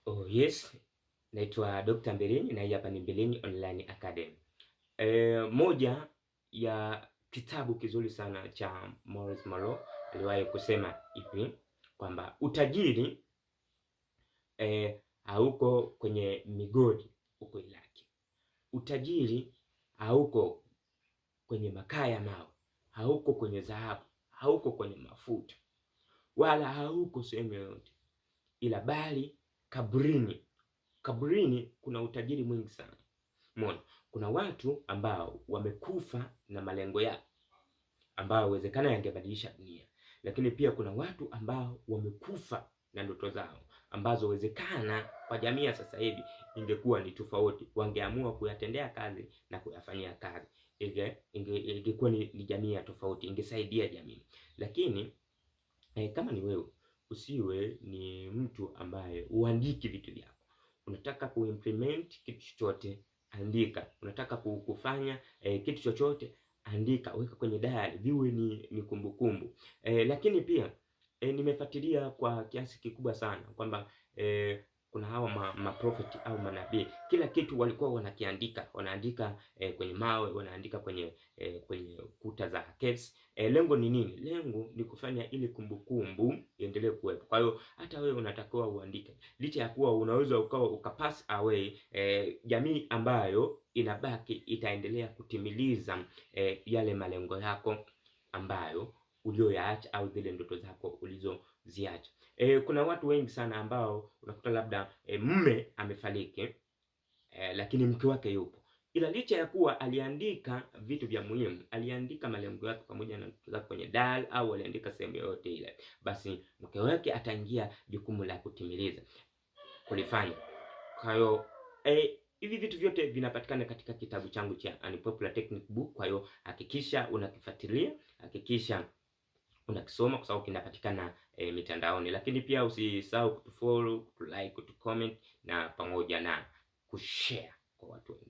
Oh yes, naitwa Dr. Mbilinyi na hii hapa ni Mbilinyi Online Academy. Moja ya kitabu kizuri sana cha Maurice Monroe aliwahi kusema hivi kwamba utajiri hauko kwenye migodi huko Iraki. Utajiri hauko kwenye makaa ya mawe, hauko kwenye dhahabu, hauko kwenye mafuta, wala hauko sehemu yoyote, ila bali kaburini. Kaburini kuna utajiri mwingi sana. Umeona, kuna watu ambao wamekufa na malengo yao ambayo uwezekana yangebadilisha dunia, lakini pia kuna watu ambao wamekufa na ndoto zao ambazo uwezekana kwa jamii ya sasa hivi ingekuwa ni tofauti, wangeamua kuyatendea kazi na kuyafanyia kazi, ingekuwa ni jamii ya tofauti, ingesaidia jamii. Lakini kama ni wewe, usiwe ni mtu ambaye uandiki vitu vyako. Unataka kuimplement kitu chochote, andika. Unataka kufanya kitu chochote, andika, weka kwenye diary, viwe ni kumbukumbu. Lakini pia nimefuatilia kwa kiasi kikubwa sana kwamba kuna hawa maprofeti au manabii, kila kitu walikuwa wanakiandika, wanaandika kwenye mawe, wanaandika kwenye kuta za caves. Lengo ni nini? Lengo ni kufanya ili kumbukumbu iendelee kuwepo. Kwa hiyo hata wewe unatakiwa uandike, licha ya kuwa unaweza ukawa ukapass away, jamii ambayo inabaki itaendelea kutimiliza yale malengo yako ambayo ulioyaacha au zile ndoto zako ulizoziacha. Kuna watu wengi sana ambao unakuta labda mume amefariki, lakini mke wake yupo, ila licha ya kuwa aliandika vitu vya muhimu, aliandika malengo yake pamoja na ndoto zake kwenye diary au aliandika sehemu yoyote ile, basi mke wake ataingia jukumu la kutimiliza kulifanya. Kwa hiyo hivi vitu vyote vinapatikana katika kitabu changu cha Unpopular Technique Book. Kwa hiyo hakikisha unakifuatilia, hakikisha unakisoma kwa sababu kinapatikana mitandaoni. Lakini pia usisahau kutufollow, kutulike, kutucomment na pamoja na kushare kwa watu wengine.